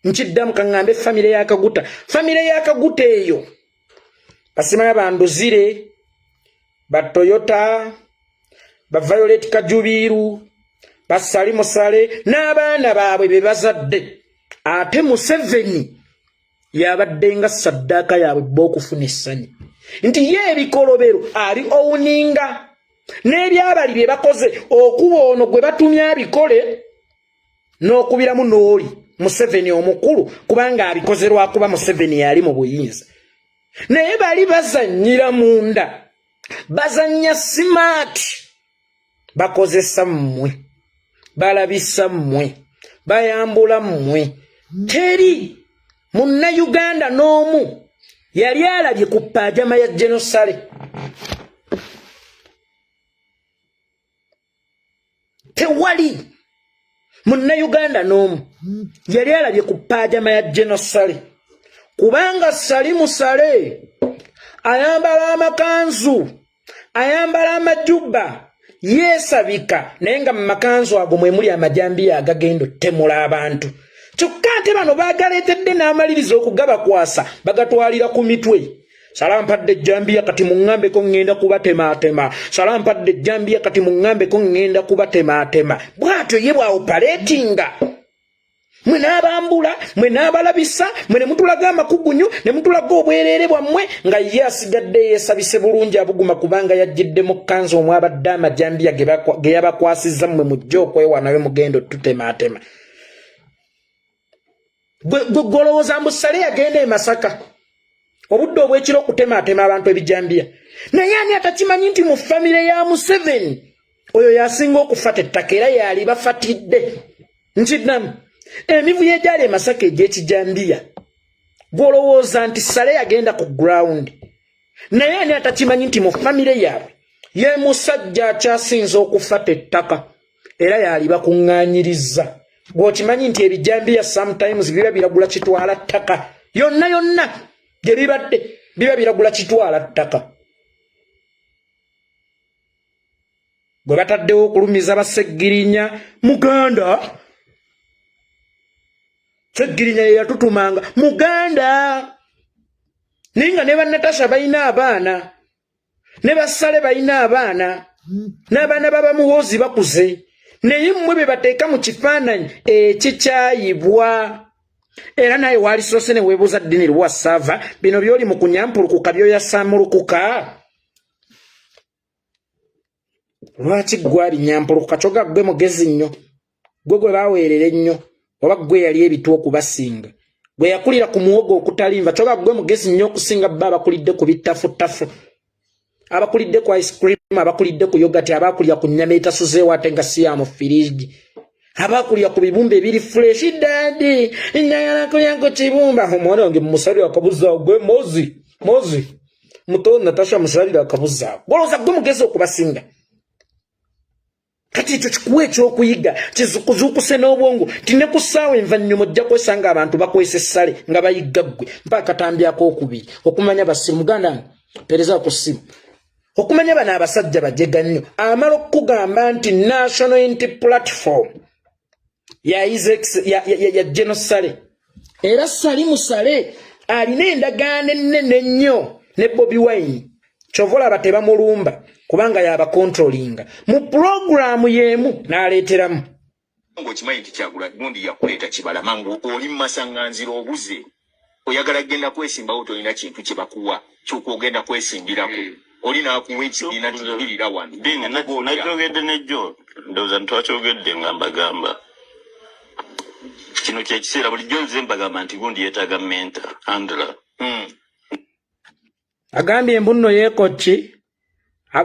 nkiddamu kaŋŋambe famire ya Kaguta, famire ya Kaguta eyo basimanya banduzire ba Toyota ba Violet Kajubiiru basali musale n'abaana baabwe be bazadde, ate Museveni yabadde nga saddaaka yaabwe bo okufuna essanyu nti ye ebikolobero ali owuninga n'ebyabali bye bakoze okuba ono gwe batumye abikole n'okubiramu n'oli Museveni omukulu, kubanga abikoze lwakuba Museveni yali mu buyinza. Naye bali bazannyira munda, bazannya smart, bakozesa mmwe, balabisa mmwe, bayambula mmwe. Teri Munnayuganda n'omu yali alabye ku paajama ya General Sale. Tewali Munnayuganda n'omu yali alabye ku paajama ya General Sale, kubanga Salimu Sale ayambala amakanzu, ayambala amajubba, yeesabika, naye nga mu makanzu ago mwe muli amajambiya agagenda ottemula abantu. Kyokka ate bano bagaleetedde n'amaliriza okugabakwasa, bagatwalira ku mitwe. Sala mpadde ejjambiya, kati muŋŋambeko ŋŋenda kubatemaatema. Sala mpadde ejjambiya, kati muŋŋambeko ŋŋenda kubatemaatema. Bw'atyo ye bw'awopaleetinga. Mwe n'abambula, mwe n'abalabisa, mwe ne mutulaga amakugunyu, ne mutulaga obwereere bwammwe, nga ye asigadde yeesabise bulungi abuguma kubanga yajjidde mu kkanzu omwabadde amajambiya ge yabakwasizza mmwe mujje okwewanayo mugenda otutemaatema. Gwe golowooza mbu Sale yagenda e Masaka obudde obw'ekiro okutemaatema abantu ebijambiya, naye ani atakimanyi nti mu famire ya Museveni oyo yasinga okufata ettaka era yali bafatidde nkiddamu emivuyo egyali e Masaka egy'ekijambiya. Gwolowooza nti Sale yagenda ku ground, naye ani atakimanyi nti mu famire yaabwe ye musajja akyasinze okufata ettaka era yali bakuŋŋaanyiriza. Gweokimanyi nti ebijambiya sometimes biba biragula kitwala ttaka yonna yonna gye bibadde biba biragula kitwala ttaka gwe bataddewo okulumiza baseggirinya. Muganda Seggirinya ye yatutumanga muganda, naye nga ne bannatasha balina abaana, ne basale balina abaana, n'abaana babamuhoozi bakuze, naye mmwe be bateeka mu kifaananyi ekikyayibwa. Era naye waalisoose ne weebuuza ddini lwa saava bino by'oli mu kunyampulukuka by'oyasaamulukuka lwaki ggwe abinyampulukuka kyoga ggwe mugezi nnyo, ggwe gwe baweerera ennyo, oba ggwe yali ebitwa okubasinga, gwe yakulira ku muwogo okutalimva, kyoga ggwe mugezi nnyo okusinga bba abakulidde ku bittafuttafu, abakulidde ku ice cream, abakulidde ku yogati, abakulira ku nnyama etasuzeewo ate nga si ya mu firiji, abakulira ku bibumba ebiri fresh. Daddy, njagala kulya ku kibumba. Omwana wange mumusalire akabuzi awo. Gwe mozi mozi muto Natasha, musalire akabuzi awo. Golowooza gwe mugezi okubasinga. Kati ekyo kikuwa ekyokuyiga kikuzuukuse n'obwongo nti ne ku ssaawa envannyuma ojja kwesanga abantu bakwesa essale nga bayigga ggwe. Mpa akatambi ak'okubiri okumanya basiru. Muganda wange, mpeereza ku ssimu okumanya bano abasajja bajega nnyo. Amala okukugamba nti National Unity Platform ya, ya, ya, ya General Sale, era Salimu Sale alina endagaano ennene ennyo ne Bobi Wine, kyova olaba tebamulumba kubanga yabakontrolinga mu pulogulaamu y'emu n'aleeteramu. Ng'okimanyi nti Kyagula gundi yakuleeta Kibalama ng'oli mu masaŋŋanzira obuze, oyagala kugenda kwesimbawo, tolina kintu kye bakuwa ky'okwogenda kwesimbirako, oli n'akuwa ekibiina kibirira wano. Dini nakyogedde nejjo, ndowooza ntitwakyogedde nga mbagamba kino kyekiseera. Bulijjo nze mbagamba nti gundi yeetaaga mentor handler. Agambye mbu nno yeekokki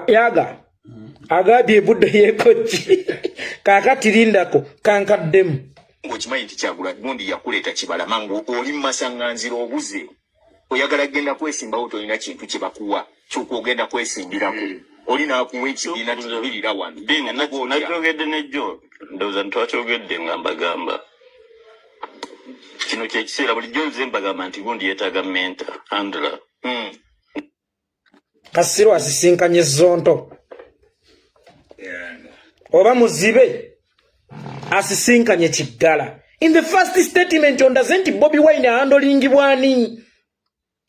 yaga agambye embuddo yeekokki. Kaakati lindako kankaddemu. Ng'okimanyi nti Kyagula gundi yakuleeta Kibalama ng'oli mu masaŋŋanzira obuze, oyagala kugenda kwesimbawo, tolina kintu kye bakuwa ky'okwogenda kwesimbirako, oli n'akuwa ekibiina kibirira wano. Dini nakyogedde nejjo, ndowooza ntitwakyogedde nga mbagamba kino kyekiseera. Bulijjo nze mbagamba nti gundi yeetaaga mentor handler. Kasiru asisinkanye zonto oba muzibe asisinkanye kiggala. In the first statement ondaze nti Bobi Wine ahandolingibwani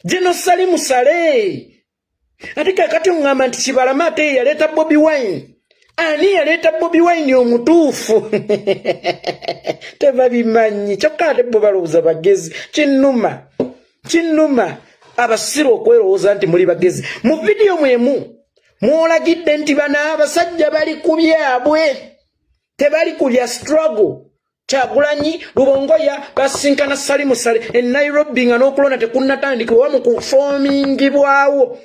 General Salimu Sale, ate kakati oŋŋamba nti Kibalama ate ye yaleeta Bobi Wine. Ani yaleeta Bobi Wine omutuufu tebabimanyi, kyokka ate bo balowooza bagezi. Kinnuma, kinnuma abasiru okwerowooza nti muli bagezi. Mu vidiyo mwemu mwolagidde nti bano abasajja bali ku byabwe, tebali ku bya struggle. Kyagulanyi Lubongoya basinkana Salimu Sale e Nairobi nga n'okulonda tekunnatandikibwa oba mu kufoomingibwawo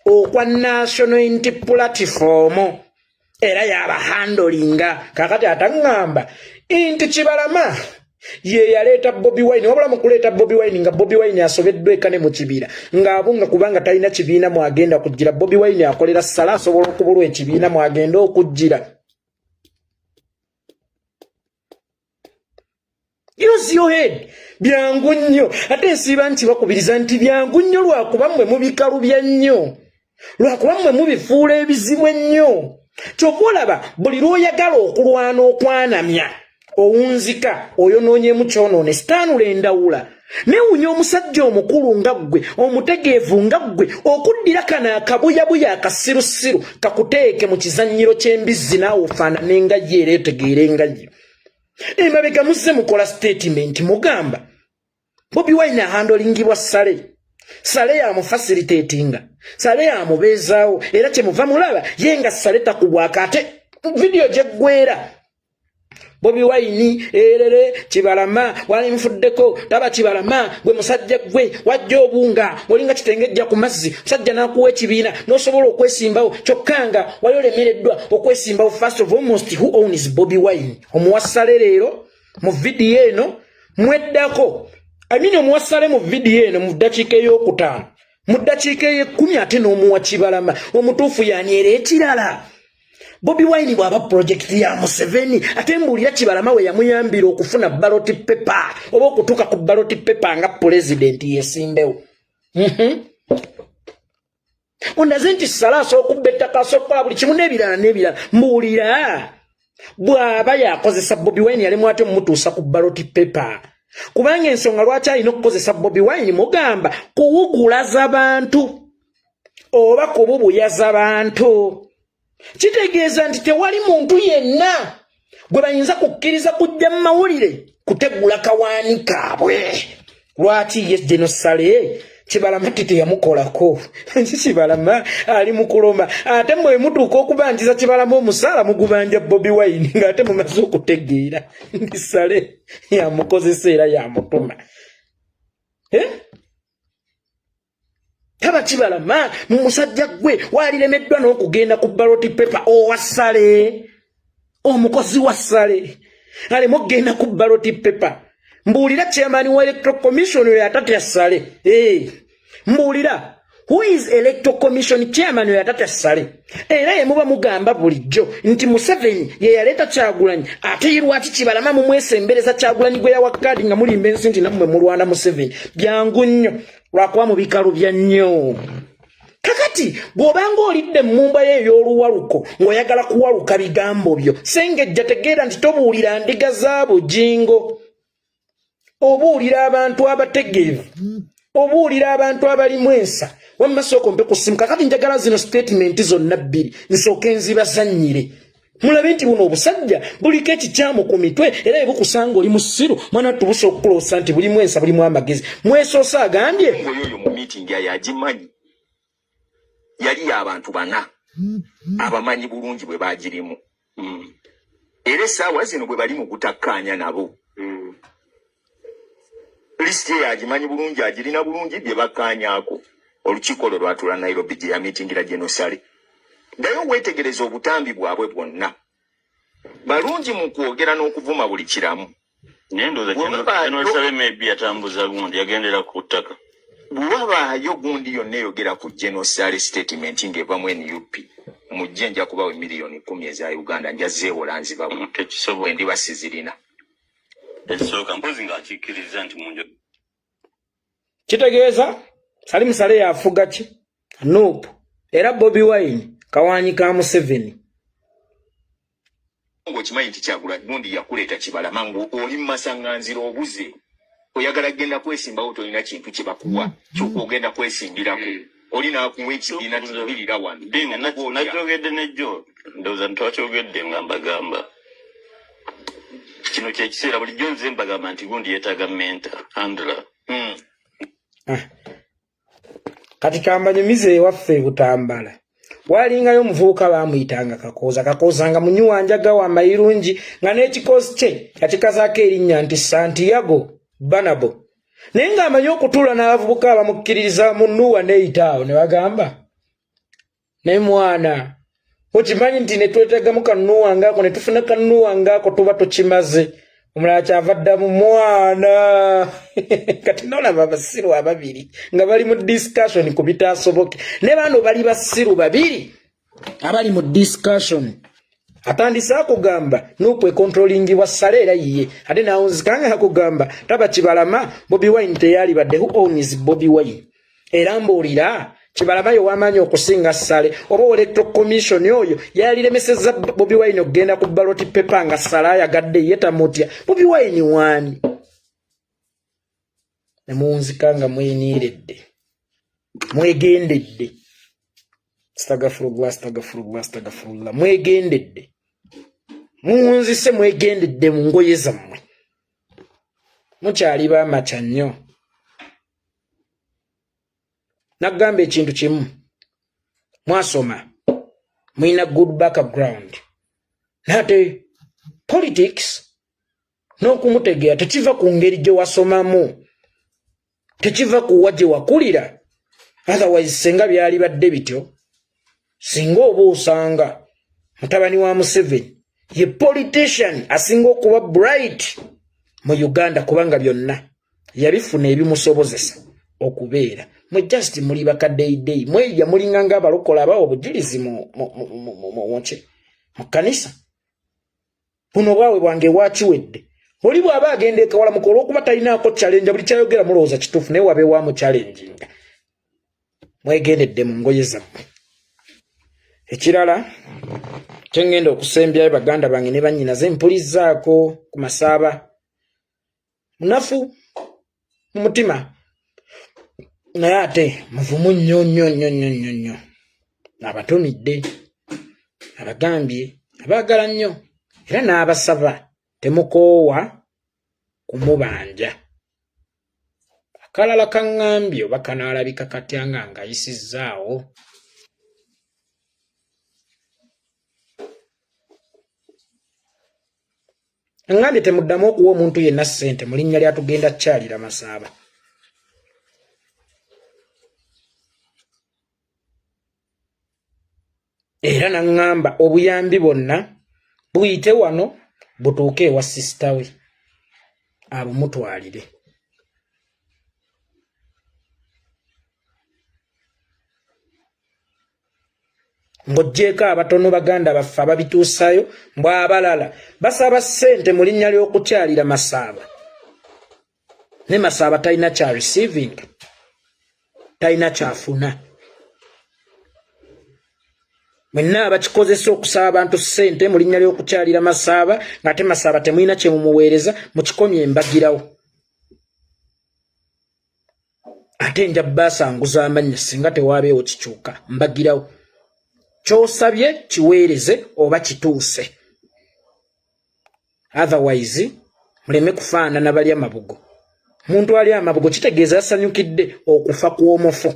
okwa National Unity Platform, era yabahandolinga. Kakati ataŋŋamba nti Kibalama ye yaleeta Bobi Wine, wabula mu kuleeta Bobi Wine nga Bobi Wine asobeddwa eka ne mu kibira ng'abunga kubanga talina kibiina mwagenda kujjira. Bobi Wine akolera Sala, asobola okubulwa ekibiina mwagenda okujjira. Use your head. Byangu nnyo, ate nsiiba nti bakubiriza nti byangu nnyo lwakuba mmwe mubikalubya nnyo, lwakuba mmwe mubifuula ebizibu ennyo. Kyova olaba buli lw'oyagala okulwana okwanamya owunzika oyonoonyemu kyonoone sitaanula endawula. Newunya omusajja omukulu nga ggwe, omutegeevu nga ggwe, okuddira kano akabuyabuya akasirusiru kakuteeke mu kizannyiro ky'embizzi, naawe ofaanane nga ye era otegeere nga ye. Emabega muzze mukola statement mugamba Bobi Wine ahandlingibwa Saleh, Saleh yamufacilitatinga, Saleh yamubeezaawo, era kyemuva mulaba ye nga Saleh takubwako. Ate vidiyo gyeggwera Bobi Wine erere Kibalama wali nfuddeko taba Kibalama gwe musajja gwe wajja obunga olinga kitengejja ku mazzi, musajja n'akuwa ekibiina n'osobola okwesimbawo, kyokka nga wali olemereddwa okwesimbawo. First of almost, who owns Bobi Wine? Omuwa Saleh leero mu vidiyo eno mweddako, I mean, omuwa Saleh mu vidiyo eno mu ddakiika ey'okutaano, mu ddakiika ey'ekkumi ate n'omuwa Kibalama. Omutuufu yani? Era ekirala, Bobi Wine bw'aba project ya Museveni, ate mbuulira Kibalama we yamuyambira okufuna ballot paper oba okutuuka ku ballot paper nga pulezidenti yesimbewo. Ondaze nti Saleh asobola okubba ettaka, asobola okukola buli kimu n'ebirala n'ebirala. Mbuulira, bw'aba yakozesa Bobi Wine, yalemu ate omumutuusa ku ballot paper? Kubanga ensonga lwaki alina okukozesa Bobi Wine, mugamba kuwugulaza bantu oba kububuyaza bantu, kitegeeza nti tewali muntu yenna gwe bayinza kukkiriza kujja mu mawulire kutegula kawaani kaabwe. Lwaki ye General Saleh Kibalama ti teyamukolako? Kibalama ali mu kuloma, ate mwe mutuuka okubanjiza Kibalama omusaala mugubanja Bobi Wine, ng'ate mumaze okutegeera nti Saleh yamukozesa era yamutuma, eh? Taba Kibalama mu musajja gwe waliremeddwa n'okugenda ku ballot paper owa Saleh, omukozi wa Saleh aleme okugenda ku ballot paper. Mbuulira, chairman wa Electoral Commission oyo atatya Saleh, eh, mbuulira, who is Electoral Commission chairman oyo atatya Saleh? Era ye muba mugamba bulijjo nti Museveni ye yaleeta Kyagulanyi, ate ye lwaki Kibalama mumwesembereza Kyagulanyi gwe yawa kaadi, nga mulimba ensi nti nammwe mulwana Museveni? Byangu nnyo, lwakuba mu bikalu bya nnyo. Kakati bw'obanga olidde emmumba yo ey'oluwaluko ng'oyagala kuwaluka bigambo byo, Sengejja, tegeera nti tobuulira ndiga za Bugingo, obuulira abantu abategeevu, obuulira abantu abalimu ensa. Wamma sooka ompe ku ssimu. Kakati njagala zino statement zonna bbiri nsooke nzibazannyire, mulabe nti buno obusajja buliko ekikyamu ku mitwe, era bwe bukusanga oli musiru mwana tubusa okukuloosa nti bulimu ensa, bulimu amagezi. Mwesoose agambye Oyo mu meeting ayo agimanyi, yali y'abantu bana abamanyi bulungi bwe bagirimu, era essaawa zino bwe bali mu butakkaanya nabo. Lisiti eyo agimanyi bulungi, agirina bulungi, bye bakkaanyaako. Olukiiko olwo lwatuula Nairobi gye yamitingira General Saleh. Ddayo weetegereza obutambi bwabwe bwonna, balungi mu kwogera n'okuvuma buli kiramu. Naye ndowooza General Saleh maybe yatambuza gundi, yagendera ku ttaka. Bwe wabaayo gundi yonna eyogera ku General Saleh statement ng'eva mu NUP, mujje nja kubawa 10 million eza Uganda, nja zeewola nzibawe. Tekisoboka. Bwe ndiba sizirina. Tekisoboka, mpozi ng'akikkiriza nti munjo Kitegeeza Salim Saleh yafuga ki NUP, era Bobi Wine kawanyi ka Museveni. Ng'okimanyi nti Kyagula gundi yakuleeta Kibalama, ng'oli mu masaŋŋanzira obuze, oyagala kgenda kwesimbawo, tolina kintu kye bakuwa kyokka ogenda kwesimbirako, oli n'akuwa ekibiina kibirira wano. Dinga nakyogedde nejjo, ndowooza ntwakyogedde nga mbagamba kino kyekiseera. Bulijjo nze mbagamba nti gundi yeetaaga mentor, handler. Ah. Kati kambanyumize, ewaffe e Butambala walingayo omuvubuka baamuyitanga Kakooza. Kakooza nga munywa njaga wa mayirungi, nga n'ekikoozi kye yakikazaako erinnya nti Santiago Banabo, naye ng'amanyi okutuula n'abavubuka abamukkiririza mu nuwa neeyita awo ne bagamba, "Naye mwana, okimanyi nti ne twetegamu kanuwa ngaako ne tufuna kanuwa ngaako tuba tukimaze." Omulala kyava ddamu, "Mwana." Kati nolaba abasiru ababiri nga bali mu discussion ku bitaasoboke, ne bano bali basiru babiri abali mu discussion. Atandise akugamba NUP econtrolingibwa Saleh, era yiye ate nawunzikanga akugamba taba Kibalama Bobi Wine teyalibadde. Who owns Bobi Wine? Era mbuulira, Kibalama ye w'amaanyi okusinga Saleh, oba Electoral Commission oyo yaliremesezza Bobi Wine okugenda ku ballot paper nga Saleh ayagadde, ye tamutya? Bobi Wine waani? Nemuwunzika nga mweniiredde, mwegendedde. Astagfirullah, astagfirullah, astagfirullah, mwegendedde. Muwunzise mwegendedde mu ngoye zammwe. Mukyali bamakya nnyo. Nagamba ekintu kimu, mwasoma, mulina good background, naye politics n'okumutegeera tekiva ku ngeri gye wasomamu, tekiva kuwa gye wakulira. Otherwise senga byali badde bityo, singa oba osanga mutabani wa Museveni ye politician asinga okuba bright mu Uganda, kubanga byonna yabifuna ebimusobozesa okubeera. Mwe just muli bakadeyideyi, mweya mulinga nga abalokola abawa obujulizi mu kkanisa. Buno bwawe bwange wakiwedde. Oli bw'aba agenda ekawalamuka olw'okuba talinaako challenge, buli kyayogera mulowooza kituufu, naye wabeewaamu challenginga. Mwegendedde mu ngoye zammwe. Ekirala kyengenda okusembyayo, baganda bange ne bannyinaze, mpulizzaako ku Masaaba munafu mu mutima, naye ate muvumu nnyo nnyo nnyo nnyo nnyo nnyo. Abatumidde, abagambye abaagala nnyo, era n'abasaba temukoowa kumubanja. Akalala kaŋŋambye oba kanaalabika katya nga ngayisizzaawo. Ŋŋambye temuddamu okuwa omuntu yenna ssente mu linnya lya tugenda kukyalira Masaaba. Era naŋŋamba obuyambi bwonna buyite wano butuuke ewa sisita we abumutwalire. Ng'oggyeeko abatono baganda baffe ababituusayo, mbw abalala basaba ssente mu linnya ly'okukyalira Masaaba, ne Masaaba talina kya receiving, talina kyafuna. Mwenna abakikozesa okusaba abantu ssente mu linnya ly'okukyalira Masaaba, ng'ate Masaaba temulina kye mumuweereza, mukikomye embagirawo. Ate nja basanguza amannya singa tewaabeewo kikyuka mbagirawo. Ky'osabye kiweereze oba kituuse, otherwise muleme kufaanana bali amabugo. Muntu ali amabugo kitegeeza yasanyukidde okufa kw'omufu.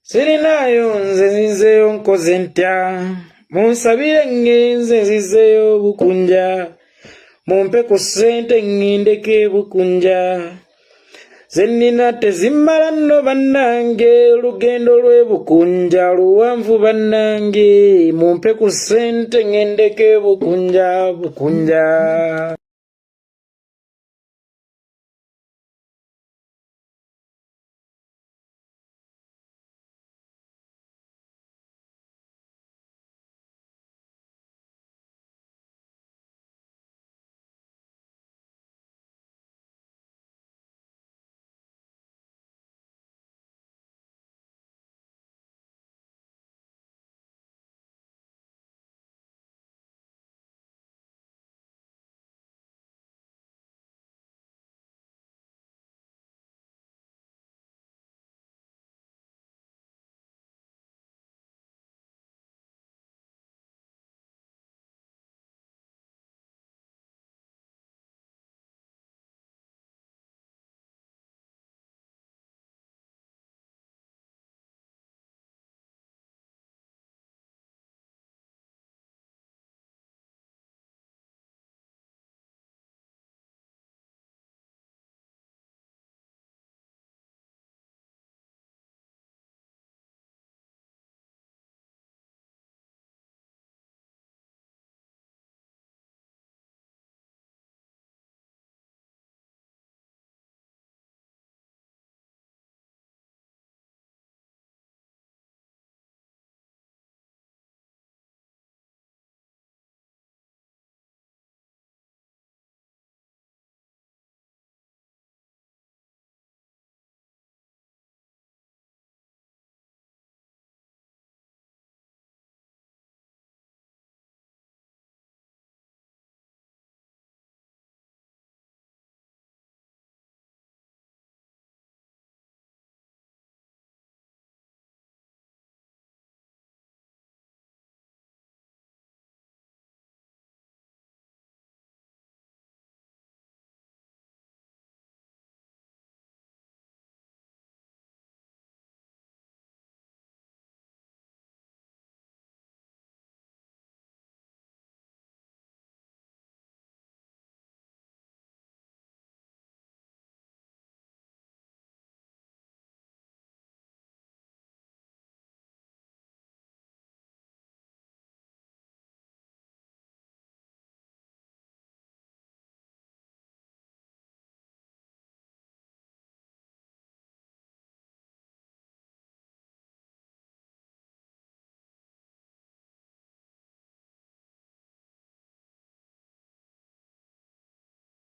Sirinaayo nze nzizeeyo nkoze ntya, munsabire ŋŋenze nzizeeyo Bukunja, mumpe ku ssente ŋŋendeko eBukunja, ze nnina tezimmala nno bannange, olugendo lw'e Bukunja luwanvu bannange, mumpe ku ssente ŋŋendeko eBukunja, Bukunja.